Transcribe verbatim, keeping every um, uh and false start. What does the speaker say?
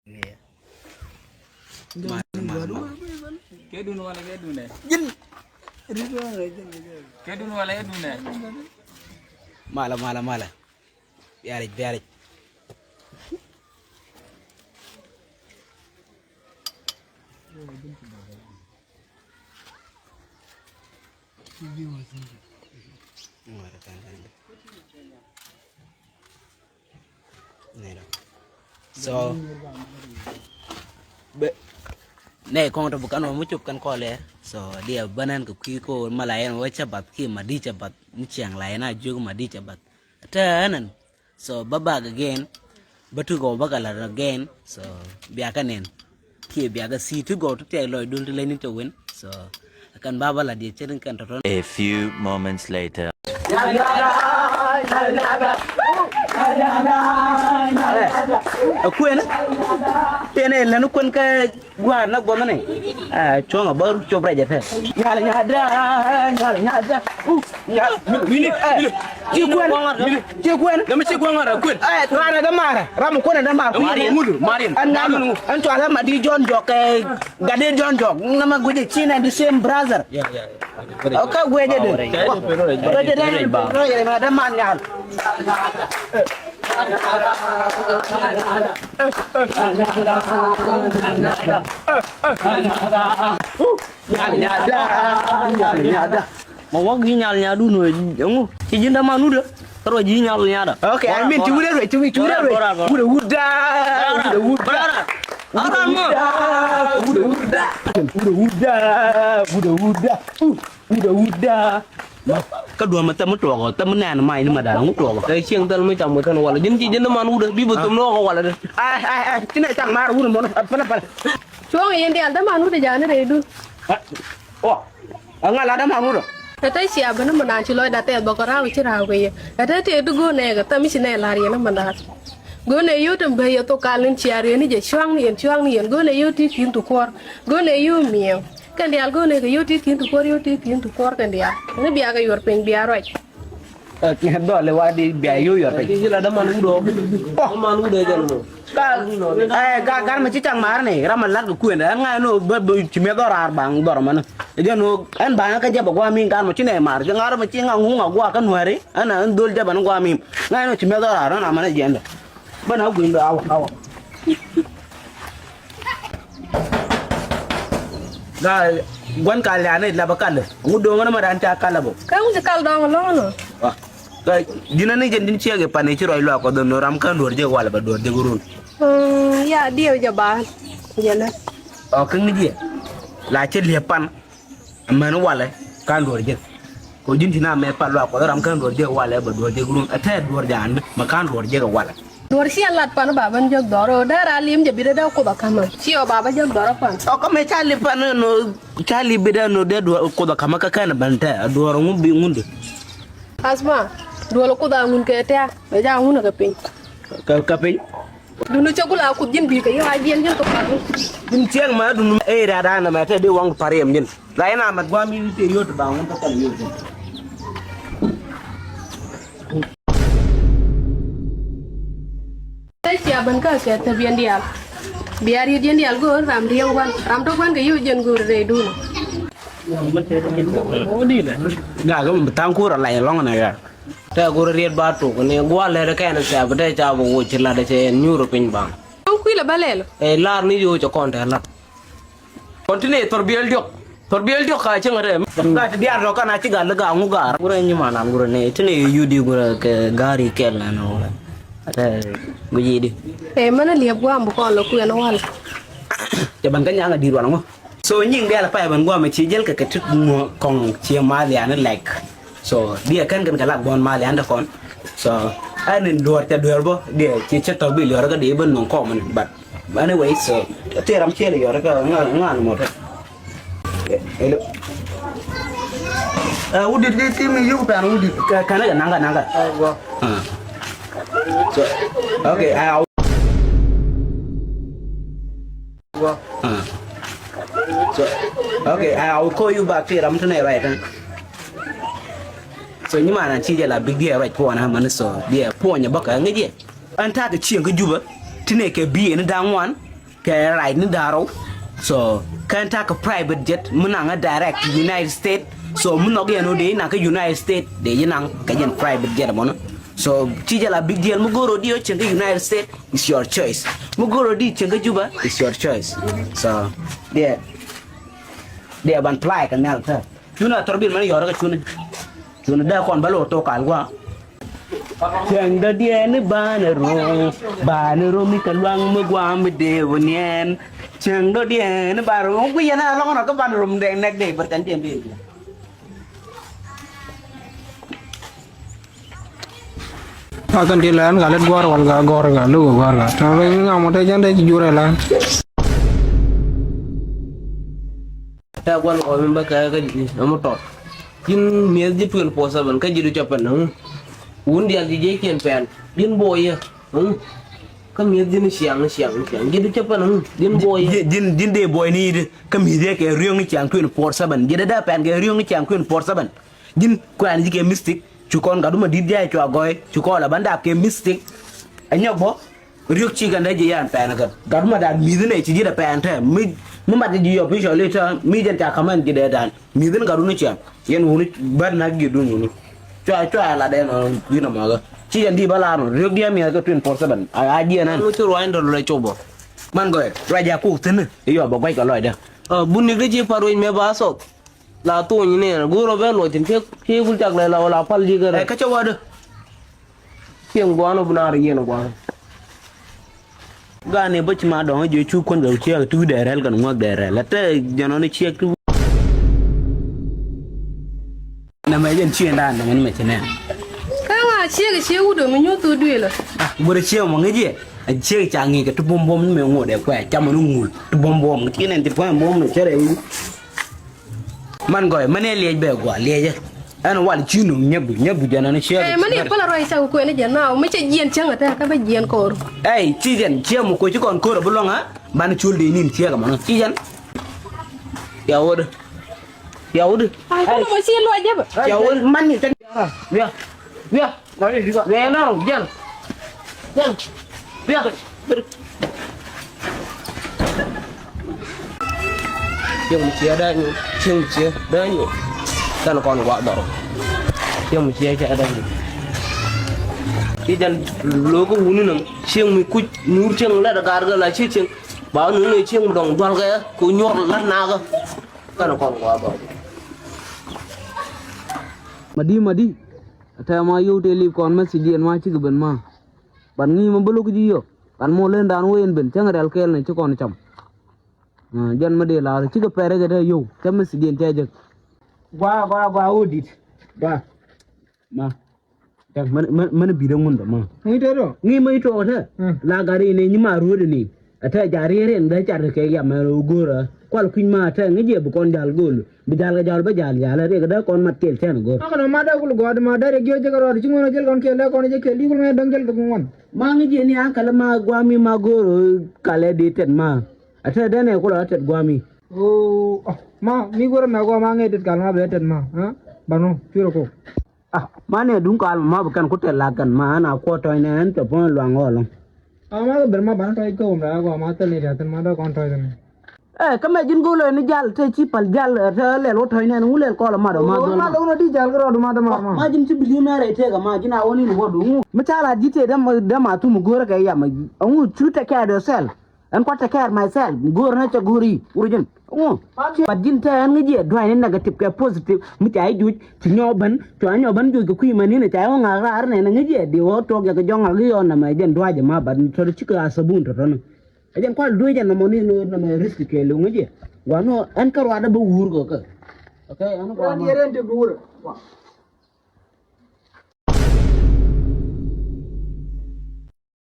Malɛ, malɛ, malɛ. Kɛ dun walɛ kɛ dun dɛ? Kɛ dun walɛ kɛ dun dɛ? Malɛ, malɛ, malɛ. Biarec, biarec. So bɛ nɛ kɔŋ tɔ bi kan wä mi cop kɛn kɔlɛ. So diɛ bä nɛn kɛ kui̱ ko ma la yɛn wä cɛ bath kiɛ ma di cɛ bath ni ciɛŋ la yɛn a jiök ma di cɛ bath. Tɛ ɛnɛn. So bä bak again. Bä ti gɔw bä kɛ lat again. So biakä nɛn kiɛ biakä si ti gɔw ti tɛk lɔcdun ti leny ni te wen. So kɛn ba bä lat yɛ cɛ ni kɛn tɔtɔ. A few moments later. Ɛ kuën tëë ni lɛn kuën kä gua̱a̱r na guɔmni. Ɛ cuɔ̱ŋ a bä cop rɛc ɛ tɛ. Nyal nyada, nyal nyada. Ci kuën, ci kuën. Dama ci kuën ŋɔra kuën. Ɛ ram ɛ dama ram kuën ɛ dama. Ŋudu, ŋudu, Mariam. Ɛn ŋa ɛn cual ɛ ma di John Jok, ɛ Gade John Jok. Nama guji chin and the same brother. Yeah, yeah, yeah. Kä guecä dee. Guecä dee. Guecä dee. Dee man nyal. Nyal nyada. Nyal nyada. Ma wak ji̱ nyal nyadun wee ɛŋu ci ji̱n dee man wudä. Kä ruac ji̱ nyal nyada. Okay, I mean, ci wudä ruac, ci wudä ruac. Wudä wudä. Wudä wudä. Wudä wudä. Wudä wudä. Wudä wudä. Wudä wudä. Wudä wudä. Kä duɔ̱ɔ̱m mi thäm mi tuɔɔk ɔ, thäm mi nɛɛn mac ni ma da̱a̱n ŋu tuɔɔk ɔ. Ɛ cieŋ thäl mi cam kɛn walɛ. Ji̱n ci ji̱n ni man wudä bi bä thom ni ɣɔk ɔ walɛ dee. Ai, ai, ai, ci nɛ cam maar wudä mɔn, pälä, pälä. Cuɔ̱ŋ yɛn diaal däman wudä ja̱a̱n ni rɛydun. Ɔ, ɛ ŋa̱ la däman wudä. Ɛ te cia ben ni mi naan ci lɔcda thɛɛth bä kɛ ra̱a̱k ci ra̱a̱k kɛ yɛ. Ɛ te tëë di go̱o̱r nɛɛkɛ thäm mi ci nɛɛ la̱r yɛn ni mi naan. Go̱o̱r nɛɛ yio̱w te bä yɛ thok kal ni cia riɛn ni jɛ cua̱ŋ ni yɛn, cua̱ŋ ni yɛn. Go̱o̱r nɛɛ yio̱w ti ki̱n thok kuɔr. Go̱o̱r nɛɛ yio̱w miɛɛŋ. Kɛn diaal go̱o̱nɛ kɛ yio̱w ti ki̱n ti kuɔr, yio̱w ti ki̱n ti kuɔr kɛn diaal. Ni bia kɛ yuɔr piny bia ruac. Ɛ dhɔl wa di bia yio̱w yuɔr piny. Ti la däman wudɔ. Däman wudɔ jɛn mɔ. Ka ɛ ka gar mɛ ci cak mar ni ram mɛ lat kɛ kuën ɛn ŋa̱ ɛn ɣöö bä bä ci mɛ dhɔr raar baŋ dhɔr mɛn. Ɛ jɛn ɣöö ɛn baŋ kä jɛ bɛ gua̱a̱ mi gar mɛ ci nɛ mar jɛ ŋa̱r mɛ ci ŋa̱ ŋuŋ a gua̱a̱ kä nuääri ɛn ɛn dhol jɛ bɛ ni gua̱a̱ mi ŋa̱ ɛn ɣöö ci mɛ dhɔr raar ɛn amɛn ɛ jɛn dɛ. Bä na gui̱n dɔ awä awä. Ga guan ka liani la ba kal. Ngu dong na ma dan ca kal bo. Ka ngu kal dong lo no. Wa. Ga dina ni jen din cia ge pan ci roi lo ko don ram kan dor je wala ba dor je gurun. Mm, ya dio je ba. Jena. O kan ni je. La ci le pan. Amen wala kan dor je. Ko ji̱n ti na mɛ pal luak kuɔth ram kä duɔr jek walɛ bɛ duɔr jek run ɛ tɛɛr duɔr ja̱a̱n mɛ kan duɔr jek walɛ. Duɔr ciɛ lat pan ba ben jek dhɔr ɛ dee raa lim jɛ bi dee dee kuoth ɛ ka̱mä ci ɔ ba bä jek dhɔr ɛ pan. Ɔ kä mɛ ca li pan nɔ ca li bi dee nɔ dee duɔr kuoth ɛ ka̱mä kä kɛn ɛ ben tɛɛr ɛ duɔr ɛ ŋun bi ŋun di. Asma duɔr ɛ kuoth ɛ ŋun kɛ tɛɛr mɛ ja ŋun ɛ kɛ piny. Kɛ kɛ piny. Duni cɛ gula kut ji̱n bi kɛ yɔ a jiɛn ji̱n kɛ pa̱r. Ji̱n ciɛŋ ma duni ɛ ira dan mɛ tɛ di waŋ pa̱r yɛm ji̱n. La yɛn a mat guam yi̱n te yot ba ŋun kä kɔn yot. Te cia ben kä kɛ te biɛn diaal. Bia riet yɛn diaal go̱o̱r ram riɛŋ guan ram tɔ guan kɛ yot jiɛn go̱o̱r rɛy duni. Gak mi thaŋ kur a lany lɔŋ ni gak. Tɛ kur riet ba tuk ni gual lɛ kɛn sɛp tɛ ca bi wuc ci lat cɛ nyur piny baŋ. Tɔŋ kuilɛ bä lɛl. Ɛ lar ni yoc kɔn tɛ lat. Kɔn ti ni thor biɛl diɔk. Thor biɛl diɔk ka cieŋ rɛ. Ka ti diar lɔ kan a ci gal ga ŋu gar. Gurɛ nyi manan gurɛ ni ti ni yu di gurɛ kɛ gari kɛl na no. Ɛ guji di. Ɛ mɛn liɛp guam bu kɔn lɔ kuɛn wal. Cɛ ban ka nyang a di ruan ŋu. So nyiŋ diaal pay ben guam ci jel kɛ kɛ tit ŋuɔ kɔŋ ci ma lian lɛk. So diɛ kɛn kɛn kɛ lak bɔn ma lian de kɔn. So ɛn in duɔr ca duɔr bɔ diɛ ci cɛ tɔ bi liɔr kɛ di ben nɔŋ kɔm ni but anyway so ti ram ciɛ liɔr kɛ ŋa ŋa ni mɔtɔ. Hello. Ɛ wudit di ti mi yuk pɛn wudit. Kɛ kɛn kɛ naŋ kɛ naŋ kɛ. So okay. Uh, so okay, I will call you back here. I'm tonight right now. So nyi man an ci jɛ la big deal right puɔn ha man so deɛ puɔn nyɛ bɔkɛ ŋa jɛ. An tak cieŋ kä Juba tini kɛ bi ni daŋ wan. kɛ right ni da̱rɔw. So kɛn ta̱a̱ kɛ private jet mi naŋ ɛ direct to United States. So mi nhɔk yɛn ɣöö dee naŋ kä United States dee ji̱ naŋ kɛ jɛn private jet ɛmɔnɔ. So ci jɛ la big deal, mi go̱o̱r ɣöö di ɣöö cieŋ kä United States, it's your choice. Mi go̱o̱r ɣöö di cieŋ kä Juba, it's your choice. So diɛ diɛ ban fly kɛ nhial tɛ. Cuni a thɔr bil mɛn yɔrä kɛ cuni. Cuni dee kɔn bä lo̱r thok kal gua̱a̱. Cäŋ dɔ̱diɛn i̱ banɛ rom, banɛ rom i̱ kɛ luaŋ mi gua̱a̱ mi dee wä niɛn. Cäŋ dɔ̱diɛn i̱ banɛ rom, guiyɛn a lɔŋ nɔ kä banɛ rom dee nɛk dee bär kɛn diɛn dee. Ka kɛn ti lɛn ka lɛt gua̱r wal ka gɔr ka luk gua̱r ka tɔn rɛ ŋa mɔ te jɛn te ci jurɛ lɛn. Tɛ gua̱n kɔ mi bä kɛ kä ji̱ ɛmɔ tɔt. Ji̱n mi̱eth ji̱ twenty four seven kä ji̱ du cɛ pɛn. Wun dial ji̱ ji̱ kiɛn pɛn ji̱n boyɛ. Kä mi̱eth ji̱n ciaŋ ciaŋ ciaŋ ji̱ du cɛ pɛn ji̱n boyɛ. Ji̱n ji̱n dee boy ni yit. Kä mi̱eth yɛ kɛ riöŋ ni ciaŋ twenty four seven. Ji̱ dee dee pɛn kɛ riöŋ ni ciaŋ twenty four seven. Ji̱n kuɛn ji̱ kɛ mistik. Cu kɔn gatdu ma di̱t jɛ cua gɔy cu kɔn la ban dap kɛ mistik. Ɛ nyɔk bɔ riök ci kɛn dee ji̱ yan pɛn kɛ gatdu ma dan mi̱th nɛ ci ji̱ dee pɛn tɛ mi mi mat ji̱ official i̱ tɛ mi jɛn ca kaman ji̱ dee dan mi̱th ni gatdu ni ciaŋ yɛn wuni bär nak ji̱ dun wuni. Cua cua la dee nɔ wi̱n nɔ mɔkɛ ci jɛn di bä la nɔ riök diɛ miɛth kɛ twenty four seven a jiɛn ɛn. Ŋu ci ruany dɔl lɛ cop bɔ. Man gɔy ruac a kuk thi̱n i̱ yɔ bɛ guac kɛ lɔcdɛ. Bun nik dee ci par wec mɛ ba thok. La thuny ni go̱o̱r ɔ ben luɔc thi̱n kiɛ kiɛ gul cak lɛ la wala pal ji̱ kɛ rɛ. Ɛ kä cä wädä. Cieŋ gua̱a̱n ɔ bi naar yieen gua̱a̱n. Ga̱a̱n ni bä ci ma dɔ̱ŋ jiɛ cu kuän kɛ ciɛɛk ti wi̱dɛ rɛl kɛn ŋuäk dɛ rɛl ɛ te jɛn ɔ ni ciɛɛk ti. Nɛ mɛ jɛn ciëëndan dɔ̱ŋ ni mɛ ci nɛn. Kä ŋa ciɛɛk ciɛ wut ɔ mi nyuth ɔ duël ɔ. Ah, guɔrɛ ciɛɛk mɔ ŋi̱c yɛ. Ɛ ciɛɛk ca ŋi̱i̱c kɛ ti buɔ̱m buɔ̱m ni mɛ ŋot ɛ kuɛ cam ɔ ni ŋul ti buɔ̱m buɔ̱m ŋi̱c yɛn ɛn ti buɔ̱m buɔ̱m ni cɛ rɛ wi̱i̱. Man gɔy mani liec bɛ gua liec. Ɛn wal ci nu nyɛbu nyɛbu jɛn ɛn ciɛ. Ɛ mani pala rɔy sa ku kuɛn jɛn na mi cɛ jiɛn cɛŋ ata ka bɛ jiɛn kor. Ɛ ci jɛn ciɛ mu ko ci kɔn kor bu lɔŋ ha ban cul de nin ciɛ ka mano ci jɛn. Ya wod. Ya wod. Ai ko mo ci lo jɛba. Ya wod mani tɛ. Ya. Ya. Wee nɔrɔ jɛn. Jɛn. Bia. Cieŋ mi ciɛ dee nyuɔth, cieŋ mi ciɛ dee nyuɔth. Tɛn kɔn gua̱a̱th dhɔr. Cieŋ mi ciɛ cɛ dee nyuɔth. Ci jɛn lo̱o̱k wuni nɔm cieŋ mi kuc nur cieŋ lɛt a gaar kɛ la ci cieŋ. Ba wuni nɔm cieŋ mi dɔŋ dual kɛ ku nyuɔr lat nakä. Tɛn kɔn gua̱a̱th dhɔr. Madi madi. Atɛ ma yio̱w tëë lip kɔn message diɛn ma cikɛ ben ma. Ban ŋi̱i̱c ma bä lo̱k ji̱ yio̱w ban mɔ len dan wee in ben cäŋ rial kɛɛl ni ci kɔn cam. Jɛn ma dee la̱r cikɛ pɛrɛ kɛ tɛ yio̱w cä message diɛn cä jek. Gua gua gua wä dit. Gua. Ma. Cak mɛn mɛn mɛn bidä ŋun dɔ ma. Ŋi̱i̱c tɛ dɔ. Ŋi̱i̱c ma itɔ tɛ. La gari ni nyi ma ruɔdɛ ni. Ɛ tɛ ja̱ riɛr in bɛ car kɛ yam ɛ rɔ go̱o̱rä kual kui̱ny ma tɛ ŋi̱c yɛ bi kɔn ja̱l go̱o̱l bi ja̱l kɛ ja̱l bä ja̱l ja̱l ɛ riɛk dee kɔn mat kɛɛl tɛn go̱o̱r. Akɛ nɔ ma dee kul gɔɔt ma dee rɛ giɔ̱c jɛ kɛ rɔɔd ci ŋuɔn ɔ jɛl kɔn kɛɛl lɛ kɔn jɛ kɛɛl di kul mɛ däŋ jɛl kɛ ŋuɔn. Ma ŋi̱c yɛ ni an kɛl ma gua̱a̱mi ma go̱o̱r kalɛ di tɛt ma ɛ tɛ dee nɛ kul ɔ tɛt gua̱a̱mi. Oo ma mi go̱o̱r mɛ gua̱a̱ ma ŋi̱c tɛt kal ma bɛ tɛt ma. Banɔ cuurɛ kok. Ah, ma nɛ duŋ kal ma bi kɛn ku tɛl la kɛn ma ɛn a kuɔ tɔ̱c nɛ ɛn tɔ puɔ̱n luaŋ ɣɔɔlɔ. A ma kɛ ber ma ban tɔ̱c kä wum la kɔ ma thil ni riath ma dɔ̱ kɔn tɔ̱c ni. Ɛ kä mɛ ji̱n go̱o̱l ɛn jal te ci pal jal ɛ te lɛl wä tɔ̱c nɛ ɛn wu lɛl kɔl ma dɔ ma go̱o̱l ma. Ma dɔ̱ wun a di jal kɛ rɔɔd ma dɔ ma ma. Ma ji̱n ci bi li̱w nɛ rɛy tëëk ma ji̱n a wä ni ni wä duŋ. Mi ca la ji̱ tëë dɛ ma thum go̱o̱rä kɛ yam ɛŋu cu tɛ kɛɛt ɛ thɛl. Ɛn kuat tɛ care myself go̱o̱r nɛ cɛ go̱o̱r i̱ wur ji̱n. Ŋu. But ji̱n tɛ ɛn ŋäc yɛ dua̱ny ni negative kɛ positive mi ca i̱ juc ci nyɔk ben cua nyɔk ben juc kɛ kui̱ mɛn ni ca i̱ ŋa̱k raar nɛ ni ŋäc yɛ di wä tuɔk yɛ kɛ jɔŋ ŋa̱k i̱ ɣɔn nɛmɛ jɛn dua̱c ɛma but tɔt cikɛ a sabun tɔtɔni. Ɛ jɛn kual duec ɛn nɔmɔ ni nɛmɛ risk kɛ lo̱ŋ ŋäc yɛ gua̱n nɔ ɛn kä ruaadä bä wuur kɛ kɛ. Okay ɛn gua̱n nɔ.